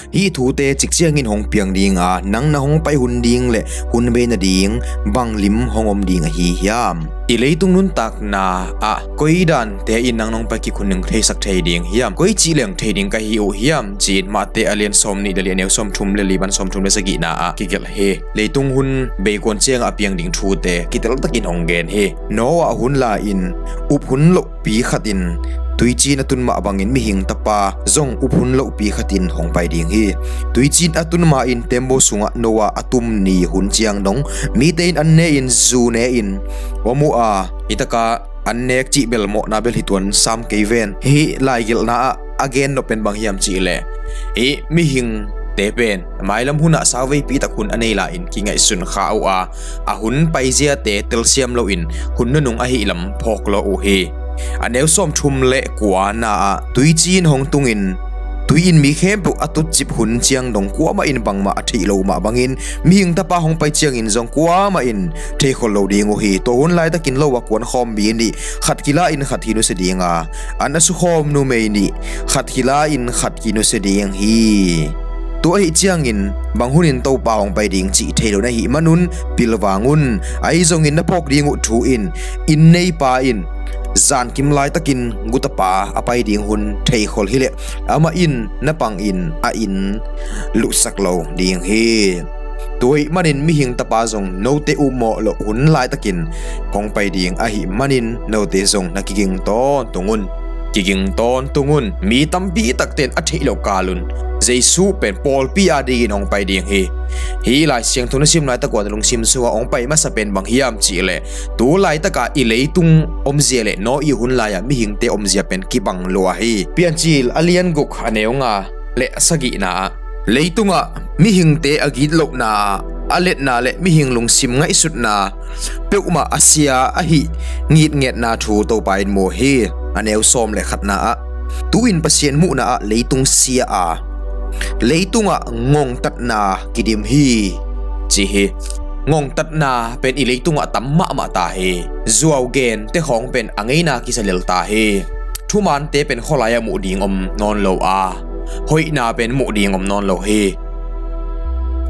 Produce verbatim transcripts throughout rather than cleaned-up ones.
Hih thute cik ciangin hong piang ding a, nang na hong pai hun ding le hun bei nading bang lim hong om ding ahi hiam? I leitung nuntakna ah koi dante in nang nong pai kik hun ning theisak thei ding hiam? Koi cih leng thei ding ka hi uh hiam? Ci-in Mate a lian sawm nih le li, a neu sawm thum le li pan sawm thum le sagihna ah kigelh hi. Leitung hun bei kuan ciangah a piang ding thute kiteltakin hong gen hi. Noah hun lai-in up hun loh pi khatin tuiciin a tun mah bangin mihing tapa zong up hun lohpi khatin hong pai ding hi. Tuiciin a tun ma-in tembaw sungah Noah a tum ni hun ciang dong mite in an ne-in zu ne-in om uh a, hitakah an nek cih bel mawhna bel hi tuan sam kei ven. Hih laigelhna ah a gen nop pen bang hiam cihleh, hih mihingte pen mailam hunah sauveipi tak hun a nei lai-in kingaihsun kha uh a, a hun paiziate telsiam loin hun nunung ahih lam phawk lo uh hi. A neu sawm thum le kuana ah tuiciin hong tungin tui in mi khempeuh a tutcip hun ciang dong kuamah in bangmah a theih lo mah bangin mihing tapa hong pai ciangin zong kuamah in theikhol lo ding uh hi. Tua hun laitakin lo a kuankhawm mi nih khat kila in khat hi nusia ding a, an a sukhawm numei nih khat kila in khat hi nusia ding hi. Tua ahih ciangin bang hunin Topa hong pai ding cih thei lo na hih manun pilvang un. Ahi zongin na phawk ding uh thu in inn neipa in zankim laitakin gutapa a pai ding hun theikhol hileh amah in na pangin a inn luhsak lo ding hi. Tua ahih manin mihing tapa zong note upmawh loh hun laitakin hong pai ding ahih manin note zong na kiging tawntung un. Kiging tawntung un. Mi tampi takte in a theih loh kalun Jesu pen pawlpi a dingin hong pai ding hi. Hih Lai Siangtho na sim laitak uh a na lungsim sungah hong pai masa pen bang hiam cihleh, tu laitaka i leitung omzia le Noah hun lai-a mihingte omzia pen kibang lua hi. Piancil a lian guk a neu nga le a sagihna ah leitungah mihingte a gitlohna, a letna le mihing lungsim ngaihsutna peuhmah a sia ahi ngitngetna thu Topa in mu hi. A neu sawm le khatna ah tu-in Pasian muhna ah leitung sia a, leitungah ngongtatna kidim hi, ci hi. Ngongtatna pen i leitungah tam mahmah ta hi. Zuau gen te khawng pen a ngeina kisa lel ta hi. Thumante pen khualai-ah muh ding om nawn lo a, hoihna pen muh ding om nawn lo hi.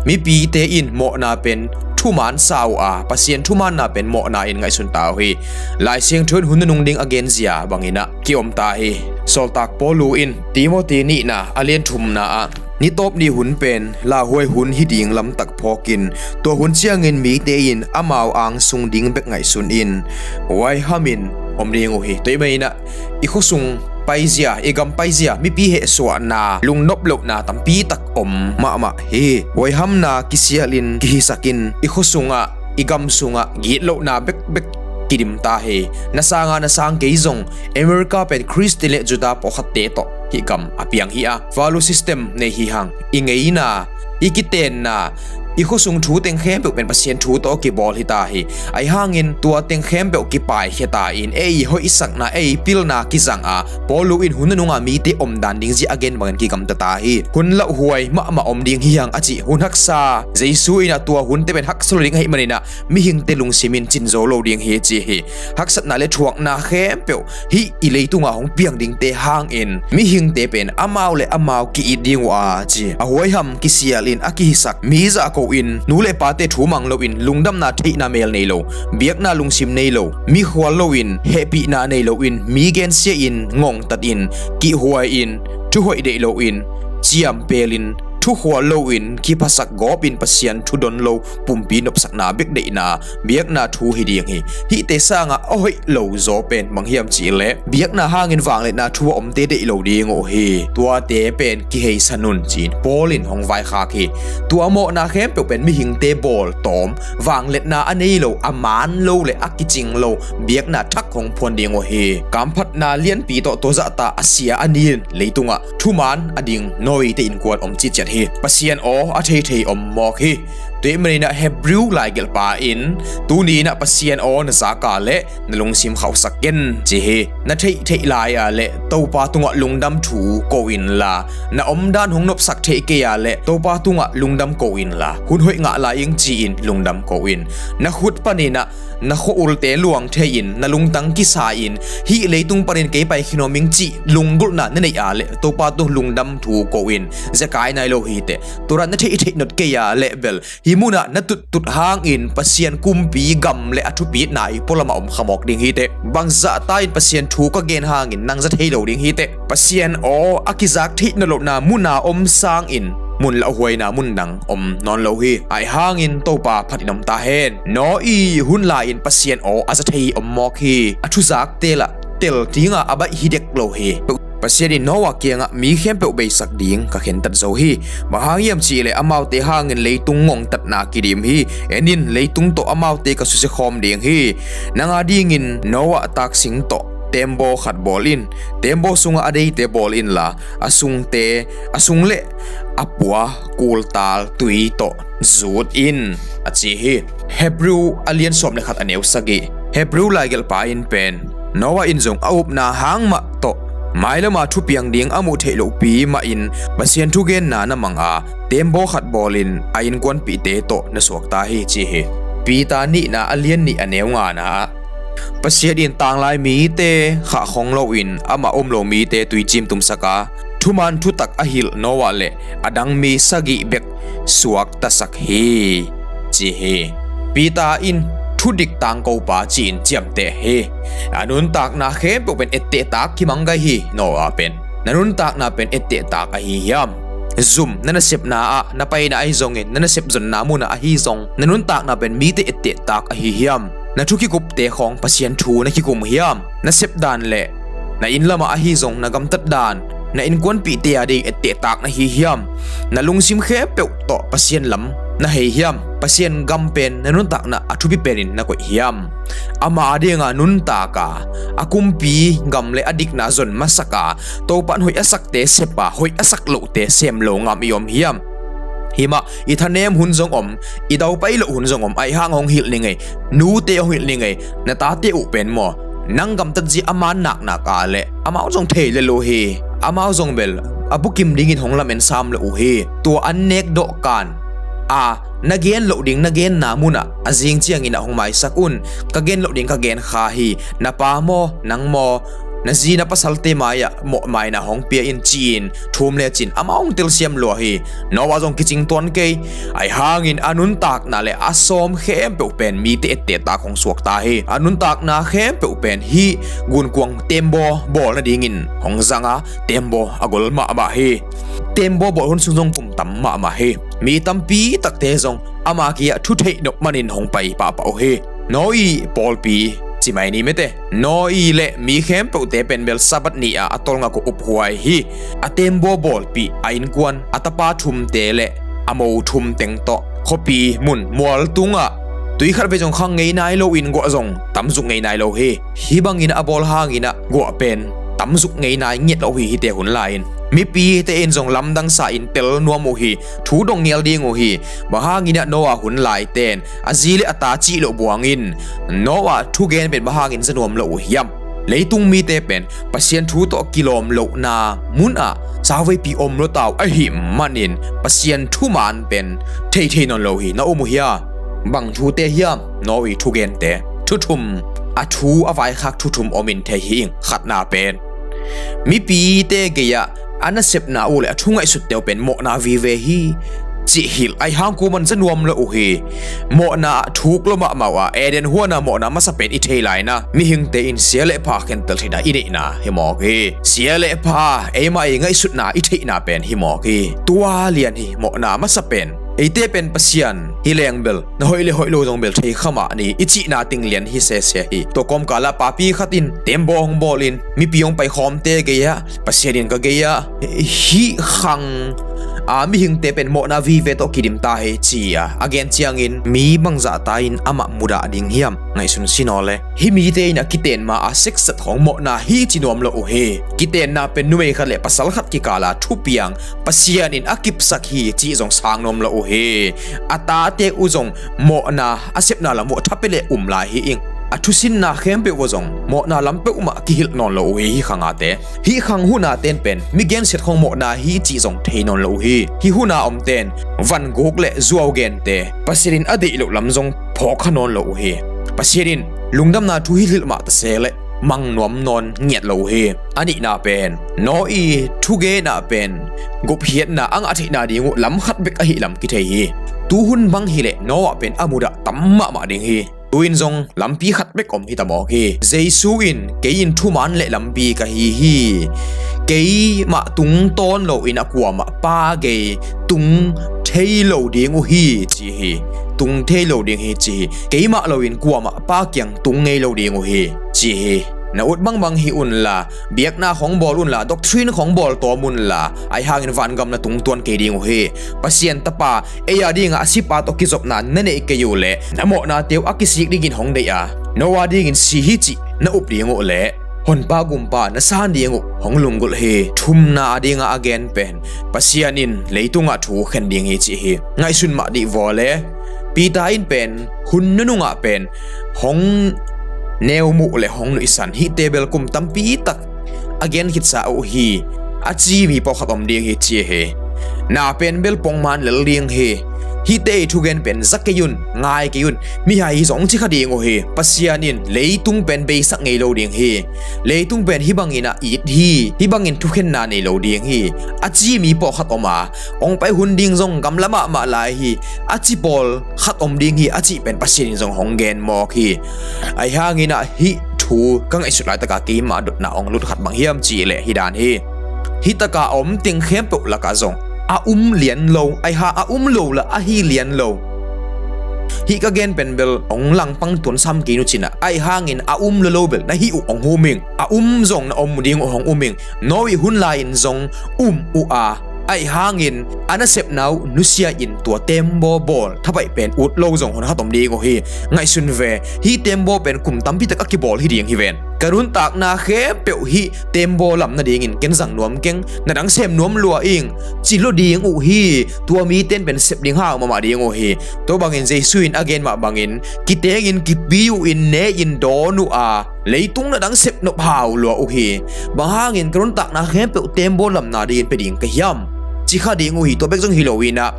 Mipite in mawhna pen thuman sa uh a, Pasian thumanna pen mawhna in ngaihsun ta uh hi. Lai Siangtho in hun nunung ding a genzia bangin ah kiom ta hi. Sawltak Paulu in Timoti nihna a lian thumna ah nitawp ni hun pen lauhuai hun hi ding lamtak phawkin tua hun ciangin mite in amau angsung ding bek ngaihsun in huaihamin om ding uh hi. Tua ahih manin ah i khuasung paizia, i gam paizia, mipi hehsuahna, lungnop lohna tampi tak om mahmah hi. Huaihamna kisialin kihisakin i khuasungah, i gam sungah gitlohna bekbek kidim ta hi. Na sanga na sang kei zong America pen Khristian le Judah pawlkhatte tawh hih gam a piang hi a, value system nei hi hang. I ngeina, i kitenna, i khuasung thu teng khempeuh pen Pasian thu tawh kibawl hi ta hi. Ahi hangin tua teng khempeuh kipaikhia ta in ei hoihsakna, ei pilna kizang a, Paulu in hun nununga mite omdan ding zia a gen bangin kigamta ta hi. Hun lauhuai mahmah om ding hi hang a cih hun haksa, Jesu in ah tua hunte pen haksa lo ding ahih manin ah mihingte lungsim in cin zo lo ding hi ci hi. Haksatna le thuakna khempeuh hih i leitungah hong piang dingte hangin mihingte pen amau le amau ki-it ding uh a ci. A huaiham kisialin a kihisak mi zahko in nu le pate thu mang loin lungdamna theihna mel nei lo, biakna lungsim nei lo, mikhual loin hehpihna nei loin mi gensia in ngongtatin kihhuai-in thuhoih deih loin ciampelin thukhual loin kiphasak gawpin Pasian thudon lo pumpi nopsakna bek deihna biakna thu hi ding hi. Hihte sangah a hoih lo zaw pen bang hiam cihleh biakna hangin vangliatna thu a omte deih lo ding uh hi. Tuate pen kiheisan un ci-in Paul in hong vaikhak hi. Tua mawhna khempeuh pen mihingte bawl tawm vangliatna a nei lo, a maan lo le a kicing lo biakna thak hong phuan ding uh hi. Kamphatna lianpi tawh tua zahta a sia a nin leitungah thuman a ding Noah-te innkuan om citciat hi. Pasian aw a theithei om mawk hi. Tua ahih manin ah Hebrew laigelhpa in, tuni in ah Pasian aw na zak a leh na lungsim khauhsak ken, ci hi. Na theih theih lai a leh Topa tungah lungdam thu ko inla, na omdan hong nopsak theih kei a leh Topa tungah lungdam ko inla, hun hoih ngah lai ing ci-in lungdam ko in. Na khut panin ah na khua-ulte luang thei-in, na lungtang kisa-in, hih leitung panin kei pai khin om ing cih lunggulhna na neih a leh Topa tung lungdam thu ko in. Zekai nai lo hi teh. Tua dan na theih theih nop kei a leh bel, hih munah na tuttut hangin Pasian kumpi gam le a thupitna i pualamah om khamawk ding hi teh. Bangzahta in Pasian thu ka gen hangin nang za thei lo ding hi teh. Pasian aw a kizak theih nop lohna muna om sangin mun lauhuaina mun dang om nawn lo hi. Ahi hangin Topa phatin om ta hen. Noah hun lai-in Pasian aw a za thei om mawk hi. A thuzakte lah tel dinga a baih hi dek lo hi. Pasian in Noah kiangah mi khempeuh beisak ding ka khentat zo hi. Bang hang hiam cihleh amaute hangin leitung ngongtatna kidim hi. En in, leitung tawh amaute ka susia khawm ding hi. Nang a dingin Noah taksing tawh teembaw khat bawl in. Teembaw sungah a deite bawl inla, a sungte, a sung le a pua kultal tui tawh zut in, a ci hi. Hebrew a lian sawm le khat a neu sagih. Hebrew laigelhpa in pen, Noah in zong a upna hang mah tawh mailama thupiang ding a muh theih lohpi mahin Pasian thugenna na mang a, teembaw khat bawlin a innkuanpihte tawh na suakta hi, ci hi. Peter nihna a lian nih a neu ngana ah, Pasian in tanglai mite khahkhong loin amah um lo mite tuicim tumsak a, thuman thutak a hilh Noah le a dang mi sagih bek suaktasak hi, ci hi. Peter in thudik tangkopa ci-in ciamteh hi. A nuntakna khempeuh pen ettehtak kimang gai hi. Noah pen, na nuntakna pen ettehtak ahi hiam? Zum, na nasepna ah, na paina ahi zongin, na nasep zonna munah ahi zong, na nuntakna pen mite ettehtak ahi hiam? Na thu kikupte khawng Pasian thu na kikum hiam? Na sepdan le na inn lamah ahi zong, na gamtatdan, na innkuanpihte a ding ettehtak na hi hiam? Na lungsim khempeuh tawh Pasian lam na hei hiam? Pasian gam pen na nuntakna a thupi penin na koih hiam? Ama a dinga nuntak a, a kumpi gam le a dikna zon masak a, Topan hoih a sakte sep a, hoih a sak lohte sem lo ngam i om hiam? Himah i thanem hun zong om, i daupai loh hun zong om, ahi hang hong hilh ni ngei, nute hong hilh ni ngei, na tate uh pen maw, nang gamtat zia a man naknak a leh amau zong thei lel uh hi. Amau zong bel a bukim dingin hong lamen sam lo uh hi. Tua an nek dawhkan a, na gen loh ding na genna munah a zing ciangin ah hong maisak un. Ka gen loh ding ka gen kha hi. Na pa maw, nang maw, na zi na pasalte mai-ah mawhmaina hong pia in, ci-in thum lecin amah hong telsiam lua hi. Noah zong kicing tuan kei. Ahi hangin a nuntakna le a sawm khempeuh pen mite ettehtak hong suakta hi. A nuntakna khempeuh pen hih gunkuang teembaw bawl nadingin hong zang a, teembaw a gol mahmah hi. Teembaw bawl hun sung zong kum tam mahmah hi. Mi tampi takte zong ama kiangah thu theih nop manin hong pai pahpah uh hi. Noah pawlpi ci mai ni mete. Noah le mi khempeuhte pen bel Sabbath ni-ah a tolngak uh uphuai hi. A teembaw bawlpih, a innkuan, a tapa thumte le a mo thum teng tawh khuapi mun mual tungah tui khat vei zong khang ngei nai loin guah zong tamzuk ngei nai lo hi. Hih bangin a bawl hangin ah guah pen tamzuk ngei nai ngiat lo hi, hihte hun lai-in. Mipite in zong lamdang sa-in tel nuam uh hi. Thu dong ngial ding uh hi. Bang hangin ah Noah hun laite in a zi le a ta cih loh buangin Noah thugen pen bang hangin za nuam lo uh hiam? Leitung mite pen Pasian thu tawh kilawm lohna munah sauveipi om lo ta uh ahih manin Pasian thuman pen theithei nawn lo hi. Na um uh hia? Bang thute hiam? Noah thugente thuthum, a thu a vaikhak thuthum omin thei hi ing. Khatna pen mipite gei-ah a nasepna uh le a thu ngaihsutte uh pen mawhna vive hi, cih hilh. Ahi hang kuaman za nuam lo uh hi. Mawhna thuk lo mahmah uh a, Eden huana mawhna masa pen i thei laina mihingte in sia le pha khentel theihna i neihna hi mawk hi. Sia le pha eimah i ngaihsutna i theihna pen hi mawk hi. Tua lian hi mawhna masa pen. Eite pen Pasian hi leng bel na hoih le hoih lo zong bel thei kha mah ni i cihna ting lian hi sese hi. Tua kawmkalah papi khat in teembaw hong bawlin mipi hong paikhawmte gei-ah Pasian in ka gei-ah hih khang a mihingte pen mawhna vive tawh kidim ta hi ci-a a gen ciangin mi bangzah ta in amah mudah ding hiam? Ngaihsun sin aw le. Hih mite in a kiten ma a seksat khawng mawhna hi ci nuam lo uh hi. Kitenna pen numei khat le pasal khat kikala thupiang Pasian in a kipsak hi cih zong sang nuam lo uh hi. A tate uh zong mawhna a sepna lam uh a thapia le um lai hi ing. A thusinna khempeuh uh zong mawhna lam peuhmah kihilh nawn lo uh hi, hih khangate. Hih khang huhna ten pen mi gensiat khawng mawhna hi cih zong thei nawn lo uh hi. Hih huhna om ten vanguk le zuau gente Pasian in a deih loh lam zong phawk kha nawn lo uh hi. Pasian in lungdamna thu hilhilh mah ta se le mang nuam nawn ngiat lo uh hi. A nihna pen Noah i thugenna pen gupkhiatna a ngah theihna ding uh lam khat bek ahih lam kithei hi. Tuhun bang hileh Noah pen a mudah tam mahmah ding hi. Tu-in zong lampi khat bek om hi ta mawk hi. Jesu in, "Kei in thuman le lampi ka hi hi. Keimah tungtawn loin a kuamah Pa gei tung thei lo ding uh hi," ci hi. "Tung thei lo ding hi," ci hi. "Keimah loin kuamah Pa kiang tung ngei lo ding uh hi," ci hi. Na ut bangbang hi unla, biakna khawng bawl unla, doctrine khawng bawl tawm unla, ahi hangin vangam na tungtuan kei ding uh hi. Pasian Tapa, ei a dingah a sipa tawh kizopna na neih kei uh leh na mawhnate uh a kisik dingin hong deih a, Noah dingin si hi cih na up ding uh leh Honpa Gumpa na san ding uh hong lunggulh hi. Thumna a dingah a gen pen Pasian in leitungah thu khen ding hi cih hi. Ngaihsun mah dih vaw le. Peter in pen hun nunungah pen hong neu muh le hong nuihsan hihte bel kum tampi tak a gen khitsa uh hi. A ci mi pawlkhat om ding hi ci hi. Na pen bel pongman lel ding hi. Hihte i thugen pen za kei un, ngai kei un. Mihai hi zong ci kha ding uh hi. Pasian in leitung pen beisak ngei lo ding hi. Leitung pen hih bangin a it hi. Hih bangin thukhenna nei lo ding hi. A ci mi pawlkhat om a, hong pai hun ding zong gamla mahmah lai hi. A ci pawl khat om ding hi a cih pen Pasian in zong hong gen mawk hi. Ahi hangin ah hih thu ka ngaihsut laitaka keima dotna hong lut khat bang hiam cih leh hih dan hi. Hih taka a om teng khempeuh lakah zong a um lian lo, ahi hang a um lo la ahi lian lo. Hih ka gen pen bel hong langpang tuan sam kei nu cinah, ahi hangin a um lo lo bel na hih uh hong um ing. A um zong na om ding uh hong um ing. Noah hun lai-in zong um uh a, ahi hangin a nasepna uh nusia in tua tembaw bawl thapaih pen ut lo zong hun khat om ding uh hi. Ngaihsun ve, hih tembaw pen kum tampi tak a kibawl hi ding hi ven. Ka nuntakna khempeuh hih tembaw lam nadingin ken zang nuam keng, na dang sem nuam lua ing, ci lo ding uh hi. Tua miten pen sep ding hau mahmah ding uh hi. Tua bangin Jesu in a gen mah bangin kitengin kipi uh in ne in dawn uh a, leitung na dang sep nop hau lua uh hi. Bang hangin ka nuntakna khempeuh tembaw lamna dingin pia ding ka hiam? Ci kha ding uh hi. Tua bek zong hi lo inah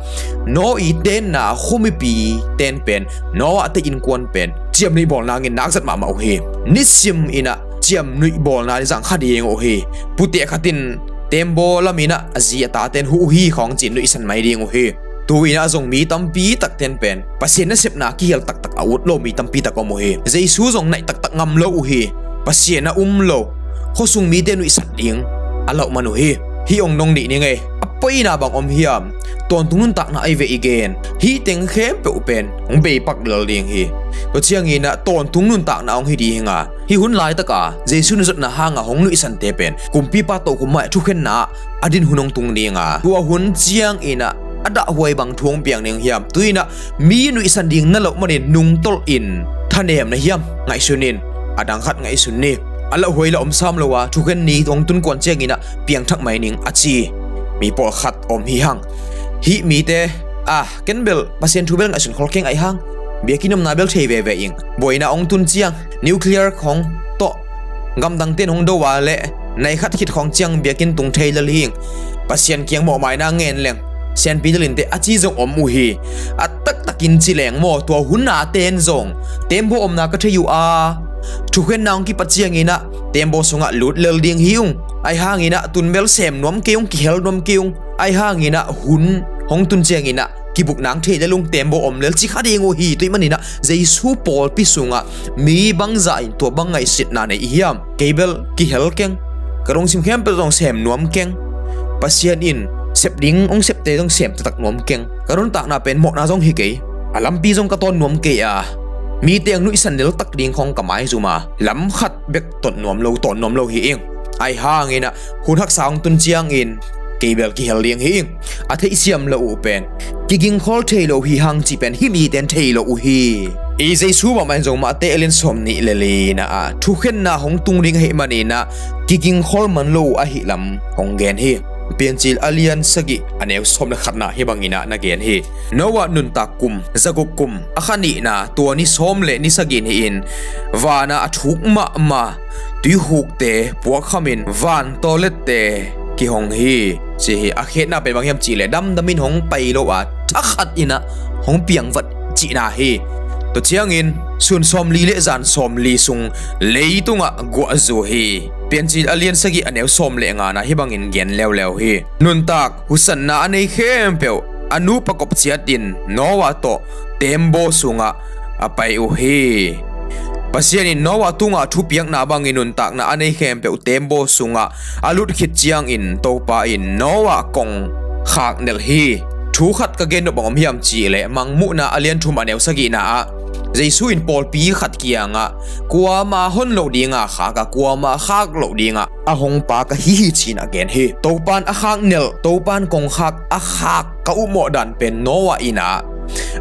Noah i tenna khuamipi ten pen, Noah te innkuan pen ciamnuih bawl nangin nak zat mahmah uh hi. Nisim inah ciamnuih bawlna zang kha ding uh hi. Pute khat in tembaw lam inah a zi a taten huh uh hi khawng cin nuihsan mai ding uh hi. Tu inah zong mi tampi takten pen Pasian nasepna kihel taktak a ut lo mi tampi tak om uh hi. Jesu zong naih taktak ngam lo uh hi. Pasian a um lo khuasung mite nuihsat ding a lauh man uh hi. Hih ong nong nih ning ei. A poina bang om hiam? Tawntung nuntakna ei ve i gen. Hih teng khempeuh pen hong beipak lel ding hi. Tua cianginah tawntung nuntakna hong hi ding a, hih hun laitaka Jesu na zotna hanga hong nuihsante pen kumpipa tokhom mai thukhenna a din hun hong tung ding a, tua hun cianginah a dahhuai bang thu hong piang ding hiam? Tu inah mi nuihsan ding na loh manin nungtolh in thanem na hiam? Ngaihsun in, a dang khat ngaihsun ni. A lauhuai la om sam lo a, thukhen ni hong tun kuan cianginah piangthak mai ning a ci mi pawlkhat om hi hang. Hih mite, a, ken bel Pasian thu bel ngaihsun khol keng ahi hang. Biakinn omna bel thei veve ing. Buaina hong tun ciang nuclear khawng tawh gamdangte in hong do a leh nai khat khit khawng ciang biakinn tung thei lel hi ing. Pasian kiang mawhmaina ngen leng sianpi delinte a ci zong om uh hi. A taktakin ci leng maw, tua hun naten zong tembaw omna ka thei uh a, thukhenna hong kipat cianginah tembaw sungah lut lel ding hi ung. Ahi hanginah tun bel sem nuam kei ung, kihel nuam kei ung. Ahi hanginah hun hong tun cianginah kibuk nang thei lel ung, tembaw om lel ci kha ding uh hi. Tuih maninah Jesu pawlpi sungah mi bangzah in tua bang ngaihsitna nei i hiam? Kei bel kihel keng. Ka lungsim khempeuh zong sem nuam keng. Pasian in sep ding hong septe zong sem taktak nuam keng. Ka nuntakna pen mawhna zong hi kei. A lampi zong ka tawn nuam kei a, mite ang nuihsan lel tak ding khawng ka maizum a, lam khat bek tawn nuam lo, tawn nuam lo hi ing. Ahi hanginah hun haksa hong tun ciangin kei bel kihel ding hi ing. A theihsiam lo uh pen kigingkhol thei lo hi hang cih pen hih mite in thei lo uh hi. I Jesu mahmah in zong Mate a lian sawm nih le lina ah thukhenna hong tung ding ahih manin ah kigingkhol man lo uh ahih lam hong gen hi. Piancil a lian sagih a neu sawm le khatna hih bangin ah na gen hi. Noah nuntak kum zaguk kum a kha nihna tua ni sawm le ni sagih ni-in vanah a thuk mahmah tuikhukte puakkhamin van tawlette kihong hi, ci hi. A khetna pen bang hiam cihleh damdamin hong pai lo a thakhat inah hong piangvat cihna hi. Tua ciangin sun sawmli le zan sawmli sung leitungah guahzu hi. Piancil a lian sagih a neu sawm le ngana hih bangin gen leuleu hi. Nuntak husanna a nei khempeuh a nup a kop ciatin Noah tawh tembaw sungah a pai uh hi. Pasian in Noah tungah thupiakna bangin nuntakna a nei khempeuh tembaw sungah a lut khit ciangin Topa in Noah kong khaknelh hi. Thu khat ka gen nop bang om hiam cihleh Mangmuhna a lian thum a neu sagihna ah Jesu in pawlpi khat kiangah kuama hon loh dinga khak a kuama khak loh dinga a hong pa ka hi hi ci-in a gen hi. Topan a khaknelh, Topan kongkhak a khak ka upmawh dan pen Noah inah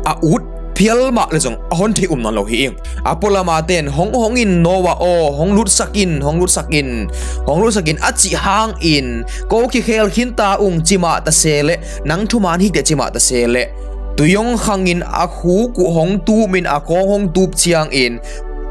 a ut phial mah le zong a hon thei um nawn lo hi ing. A pualama ten hong hong in Noah aw hong lutsak in, hong lutsak in, hong lutsak in a cih hangin ko kikhel khinta ung ci mah ta se leh nang thuman hiteh ci mah ta se leh tui hong khangin a khuk uh hong tumin a kawng hong tup ciangin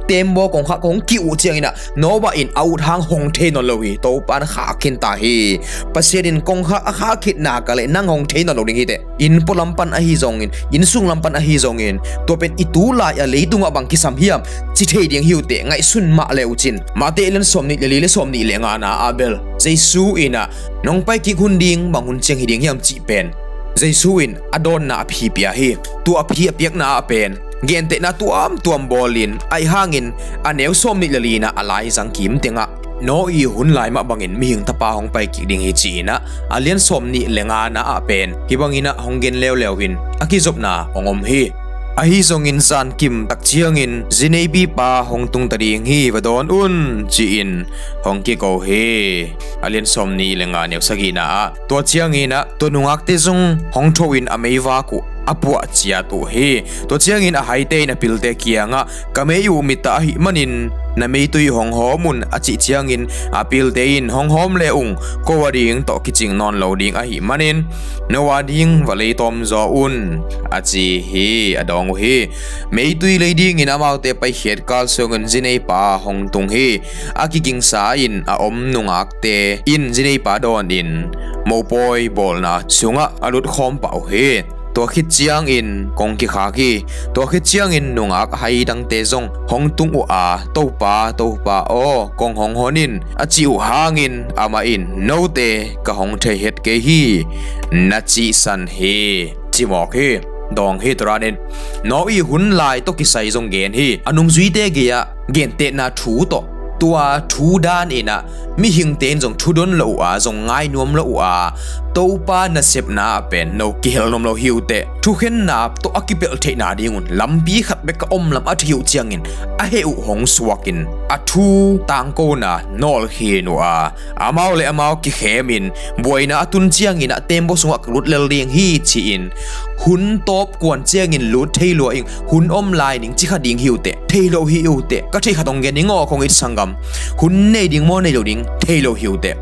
tembaw kongkhak hong kih uh cianginah Noah in a ut hang hong thei nawn lo hi. Topan khak khinta hi. Pasian in kongkhak a khak khit nak leh nang hong thei nawn lo ding hiteh. Inn pualam pan ahi zongin, inn sunglam pan ahi zongin tua pen i tu lai a leitungah bang kisam hiam ci thei ding hi uh teh ngaihsun mah le uh cin. Mate a lian sawm nih le li le sawm nih le ngana ah bel Jesu inah nong pai kik hun ding bang hun ciang hi ding hiam cih pen Jesu in a dawnna a phi pia hi. Tua a phi a piakna ah pen gentehna tuamtuam bawlin aih hangin a neu sawm nih le lina a laizang kim tengah Noah hun lai mah bangin mihing tapa hong pai kik ding hi ci-inah a lian sawm nih le ngana ah pen hih banginah hong gen leuleu in a kizopna hong om hi. Ahi zongin zankim tak ciangin zineipipa hong tungta ding hi va dawn un ci-in hong kiko hi. A lian sawm nih le nga neu sagihna ah tua cianginah tua nungakte zong hong tho in a meivak uh a puah ciat uh hi. Tua ciangin a haite in a pilte kiangah ka mei uh mittah ahih manin na meitui hong hawm un a cih ciangin a pilte in hong hawm le ung ko a ding tawh kicing nawn lo ding ahih manin no a ding va leitawm zaw un a ci hi a dawng uh hi. Meitui lei dingin amaute paikhiat kal sungin zineipa hong tung hi. A kigingsa in a om nungakte in zineipa dawnin mopawi bawlna sungah a lutkhawm pah uh hi. Tua khit ciangin kong kikhak hi. Tua khit ciangin nungak hai dangte zong hong tung uh a Topa Topa aw kong hong hon in a cih uh hangin amah in note ka hong theihet kei hi na cihsan hi. Cimawk hi. Dawng hi. Tua danin Noah hun lai tawh kisai zong gen hi. A nungzuite gei-ah gentehna thu tawh tua thu dan inah mihingte in zong thudon lo uh a zong ngainuam lo uh a Topa nasepna ah pen no kihel nuam lo hi uh teh. Thukhenna tawh a kipelh theihna dingun lampi khat bek a om lam a thei uh ciangin a heh uh hong suakin a thu tangkona nawlkhin uh a amau le amau kikhemin buaina a tun ciangin a tembaw sungah ka lut lel ding hi ci-in hun tawp kuan ciangin lut thei lua ing. Hun om lai ning ci kha ding hi uh teh. Thei lo hi uh teh. Ka theih khat hong gen ning aw kong it sanggam. Hun nei ding maw nei lo ding thei lo hi uh teh.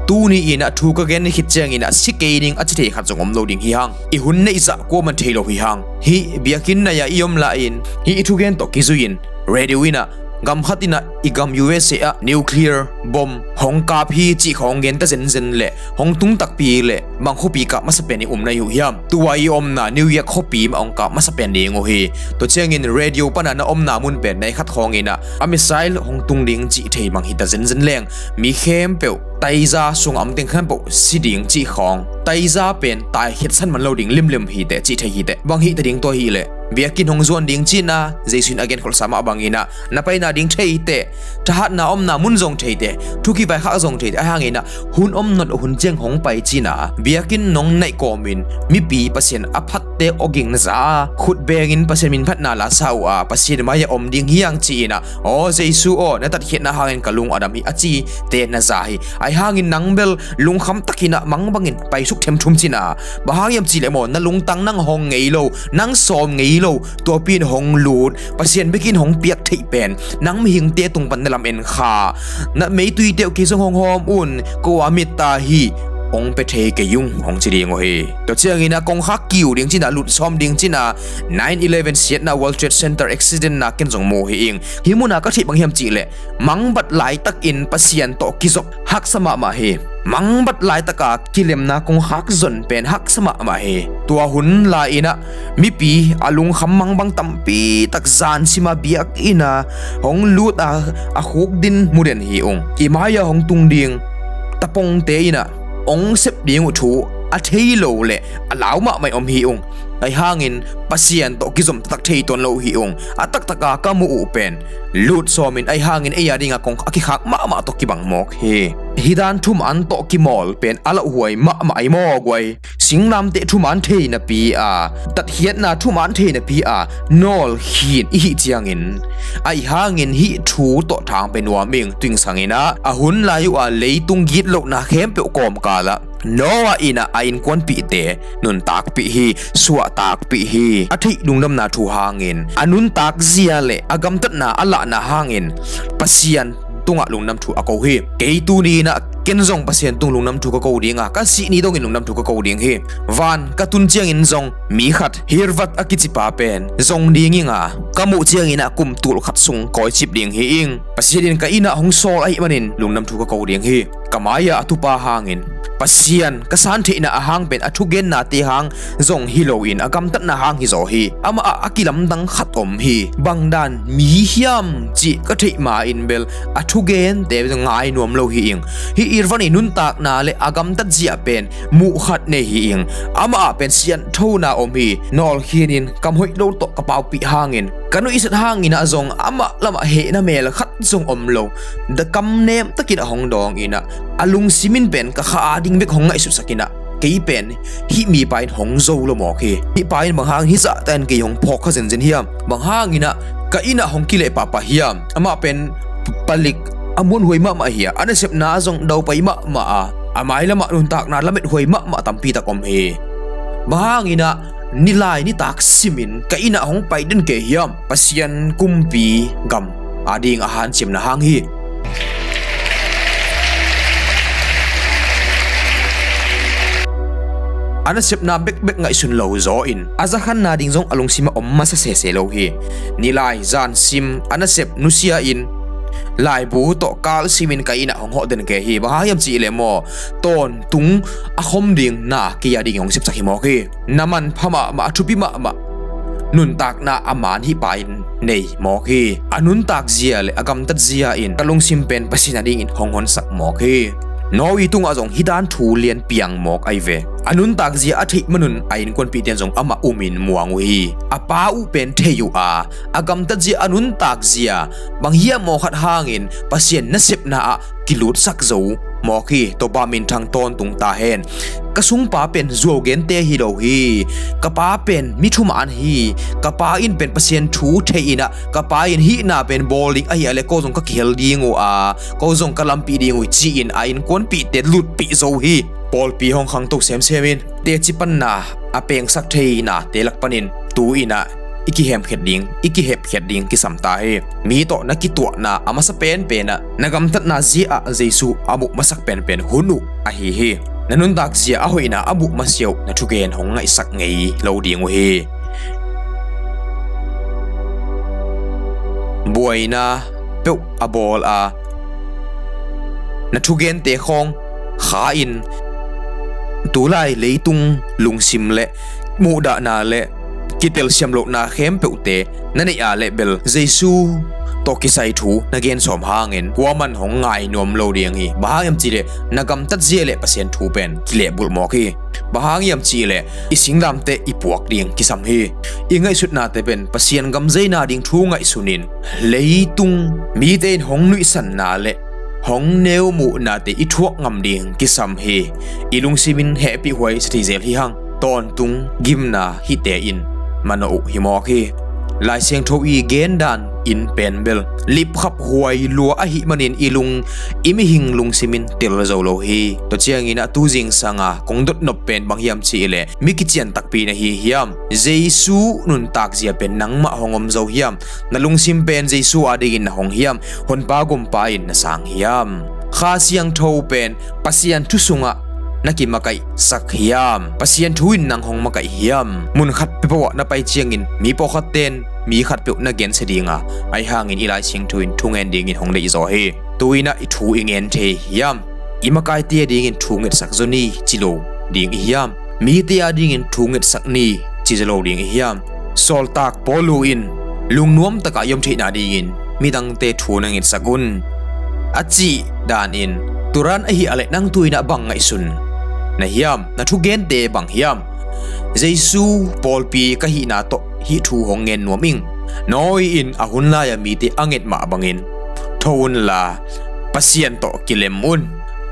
Tuni in a thu ka gen khit ciangin a si kei ding a ci thei khat zong om lo ding hi hang. I hun neih zah kuaman thei lo hi hang. Hih biakinn nai-ah i om lai-in hih i thugen tawh kizui-in radio in ah gam khat in ah i gam U S A ah nuclear bomb hong kap hi cih khawng gen ta zenzen leh hong tung takpi leh bang khuapi kap masa pen i um na hi uh hiam? Tua i omna New York khuapi mah hong kap masa pen ding uh hi. Tua ciangin radio pana na omna mun pen nai khat khawng in ah a missile hong tung ding cih thei bang hi ta zenzen leng mi khempeuh taiza sungah om teng khempeuh si ding cih khawng. Taiza pen tai khiatsan man lo ding limlim hi teh cih thei hi teh. Bang hi ta ding tua hi leh biakinn hong zuan ding cihna Jesu in a genkholhsa mah bangin ah na paina ding thei teh. Thahatna omna mun zong thei teh. Thu kivaikhak zong thei teh. Ahi hangin ah hun om nawn lo hun ciang hong pai cihna biakinn nong naih kawmin mipi Pasian a phat te awging na za a, khut bengin Pasian minphatna la sa uh a, Pasian mai-ah om ding hi hang ci-in ah, aw Jesu aw, na tatkhiatna hangin ka lung a dam hi a cite na za hi. Ahi hangin nang bel lungkham takin ah mang bangin paisuk themthum cin a, bang hang hiam cihleh maw, na lungtang nang hong ngei lo, nang sawm ngei lo, tuapi in hong lut, Pasian bekin hong piak theih pen nang mihingte tung pan na lam en kha. Na meituite uh kei zong hong hawm un, ko a mit ta hi, hong pia thei kei ung, hong ci ding uh hi. Tua ciangin ah kongkhak kiu ding cin a, lut sawm ding cin a, nine eleven siatna, World Trade Center accident na ken zong mu hi ing. Hih mun a ka theih bang hiam cihleh, mangbat laitakin Pasian tawh kizop haksa mahmah hi. Mangbat laitaka kilemna kongkhak zon pen haksa mahmah hi. Tua hun lai-in ah mipi a lungkham mangbang tampi tak zan sim a biakinn ah hong lut a, a khuk din mu den hi ung. I mai-ah hong tung ding tapongte in ah hong sep ding uh thu a thei lo le a lau mahmah in om hi ung. Ahi hangin Pasian tawh kizom taktak thei tuan lo hi ung. A taktaka ka muh uh pen lut sawmin, ahi hangin ei a dinga kong a kikhak mahmah tawh kibang mawk hi. Hih dan thuman tawh kimawl pen a lauhuai mahmah ahi maw guai. Singlamteh thuman thei napi a, tatkhiatna thuman thei napi a nawlkhin i hih ciangin, ahi hangin hih thu tawh thang pia nuam ing. Tuingsang in ah a hun lai uh a leitung gitlohna khempeuh kawmkal ah Noah in ah a innkuanpihte nuntakpih hi, suahtakpih hi. A theih lungdamna thu hangin, a nuntak zia le a gamtatna a lahna hangin Pasian tungah lungdam thu a ko hi. Kei tuni in ah ken zong Pasian tung lungdam thu ka ko ding a, ka sih ni dongin lungdam thu ka ko ding hi. Van ka tun ciangin zong mi khat Hirvat a kicipa pen zong ding ing a, ka muh ciangin ah kum tul khat sung kawicip ding hi ing. Pasian in ka inn ah hong sawl ahih manin lungdam thu ka ko ding hi. Ka mai-ah a tupa hangin, Pasian ka santheihna a hang pen a thugennate hang zong hi loin a gamtatna hang hi zaw hi. Amah ah a kilamdang khat om hi. Bangdan mi hiam cih ka theih ma-in bel a thugente ngai nuam lo hi ing. Hih Irvan i nuntakna le a gamtat zia pen muh khat nei hi ing. Amah ah pen sianthona om hi. Nawlkhin in kam hoih lo tawh ka paupih hangin, ka nuihsat hangin ah zong amah lamah hehna mel khat zong om lo. Da kam nem takin a hong dawng in ah, a lungsim in pen ka kha a ding bek hong ngaihsutsak in ah, kei pen hih mipa in hong zo lo mawk hi. Hih pa in bang hang hih zahta in kei hong phawk kha zenzen hiam? Bang hangin ah ka inn ah hong kileh pahpah hiam? Amah pen palik a muanhuai mahmah hi a, a nasepna zong daupai mahmah a, a mailamah nuntakna lamethuai mahmah tampi tak om hi. Bang hangin ah nilai nitak simin ka inn ah hong pai den kei hiam? Pasian kumpi gam a ding a hanciamna hang hi. A nasepna bekbek ngaihsun lo zaw in a zakhanna ding zong a lungsim ah om masa sese lo hi. Nilai zan sim a nasep nusia in laibu tawh kal simin ka inn ah hong hawh den kei hi. Bang hang hiam cihleh maw, tawntung a khom ding na kei a ding hong sepsak hi mawk hi. Na manpha mahmah, a thupi mahmah nuntakna a man hih pa in nei mawk hi. A nuntak zia le a gamtat zia in ka lungsim pen Pasian a dingin hong honsak mawk hi. Noah tungah zong hih dan thu lian piang mawk ahi ve. A nuntak zia a theih manun a innkuanpihte in zong amah umin muang uh hi. A pa uh pen thei uh a, a gamtat zia, a nuntak zia bang hiam maw khat hangin Pasian nasepna ah kilutsak zo mawk hi. Topa minthang tawntung ta hen. Ka sungpa pen zuau gente hi lo hi. Ka pa pen mi thuman hi. Ka pa in pen Pasian thu thei in ah, ka pa in hihna pen bawl ding ahi a le ko zong ka kihel ding uh a, ko zong ka lampih ding uh hi ci-in a innkuanpihte lutpih zo hi. Pawlpi hong khangto semsem in teci panna a pengsak thei nate lak panin tu-in ah i kihemkhiat ding, i kihepkhiat ding kisam ta hi. Mi tawh na kituahna a masa penpen ah, na gamtatna zia ah Jesu a muh masak penpen hun uh ahi hi. Na nuntak zia a hoihna a muh masiah uh na thugen hong ngaihsak ngei lo ding uh hi. Buaina peuh a bawl a, na thugente khawng kha in, tulai leitung lungsim le muhdahna le kitelsiam lohna khempeuhte na neih a leh bel Jesu tawh kisai thu na gen sawm hangin kuaman hong ngai nuam lo ding hi. Bang hang hiam cihleh na gamtat zia le Pasian thu pen kilehbulh mawk hi. Bang hang hiam cihleh i singlamteh i puak ding kisam hi. I ngaihsutnate pen Pasian gamzeina ding thu ngaihsun in, leitung mite in hong nuihsanna le hong neu muhnate i thuak ngam ding kisam hi. I lungsim in hehpih huai sa thei zel hi hang. tawntung gimna hihte in manawh uh hi mawk hi. Lai Siangtho i gendan in pen bel lipkhap huai lua ahih manin i lung, i mihing lungsim in tel zo lo hi. Tua ciangin a tu zingsanga kong dotnop pen bang hiam cih leh mi kician takpi na hi hiam? Jesu nuntak zia pen nangmah hong om zo hiam? Na lungsim pen Jesu adingin na hong hiam? Honpa gumpa in na sang hiam? Kha Siangtho pen Pasian thu sungah na kimakaihsak hiam? Pasian thu in nang hong makaih hiam? Mun khat peuhpeuh ah na pai ciangin mi pawlkhat ten mi khat peuh na gensia dinga, ahi hangin i Lai Siangtho in thu ngen dingin hong deih zaw hi. Tu-in ah i thu i ngen thei hiam? I makaite adingin thu ngetsak zaw ni ci lo ding i hiam? Mite adingin thu ngetsak ni ci zaw lo ding i hiam? Sawltak Paul in lungnuam takah i om theihna dingin midangte thu na ngetsak un, a cih danin, turan ahih a leh nang tu-in ah bang ngaihsun na hiam? Na thugente bang hiam? Jesu pawlpi ka hihna tawh hih thu hong ngen nuam ing. Nawi in a hun lai-a mite a nget mah bangin tho unla Pasian tawh kilem un.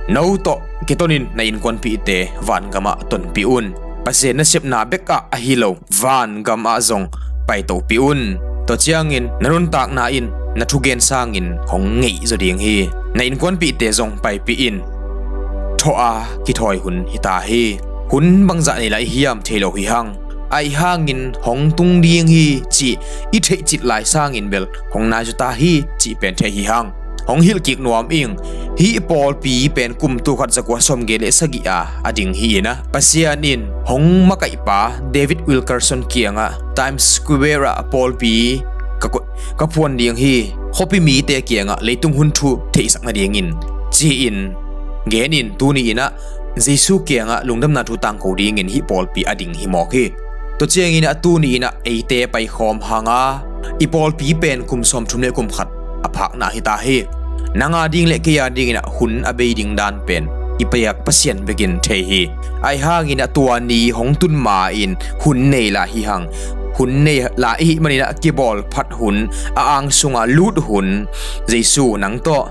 No tawh kitonin na innkuanpihte vangamah tonpih un. Pasian nasepna bekah ahi lo, vangamah zong paitohpih un. Tua ciangin na nuntakna in na thugen sangin hong ngeih zaw ding hi. Na innkuanpihte zong paipih in. Tho a kithawi hun hi ta hi. Hun bangzah nei lai hiam thei lo hi hang. Ahi hangin hong tung ding hi cih i theihcit lai sangin bel hong nai zaw ta hi cih pen thei hi hang. Hong hilh kik nuam ing. Hih pawlpi pen kum tul khat za kua sawmgiat le sagih a a ding hi in ah, Pasian in hong makaihpa David Wilkerson kiangah Times Square ah pawlpi ka, ka phuan ding hi. Khuapi mite kiangah leitung hun thu theihsak nadingin ci-in genin, tuni in ah Jesu kiangah lungdamna thu tangko dingin hih pawlpi a ding hi mawk hi. Tua ciangin ah tuni in ah eite paikhawm hanga, i pawlpi pen kum sawmthum le kum khat a phakna hi ta hi. Nang a ding le kei a dingin ah hun a bei ding dan pen i piak Pasian bekin thei hi. Ahi hangin ah tua ni hong tun ma-in hun nei lai hi hang. Hun nei lai i hih manin ah kibawl phat hun, a ang sunga lut hun, Jesu nang tawh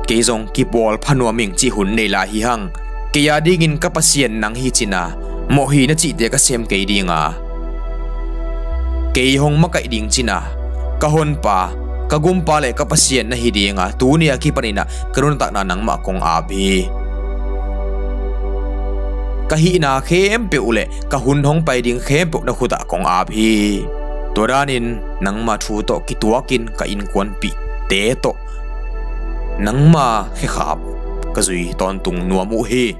kei zong kibawl pha nuam ing cih hun nei lai hi hang. Kei a dingin ka Pasian nang hi cina, mawh hi na cihte ka sem kei dinga, kei hong makaih ding cina, ka honpa, ka gumpa le ka Pasian na hi dinga, tuni a kipanin ah ka nuntakna nangmah kong ap hi. Ka hihna khempeuh le ka hun hong pai ding khempeuh na khutah kong ap hi. Tua danin nangma thu tawh kituakin ka innkuanpihte tawh nangma khekhap ka zui tawntung nuam uh hi.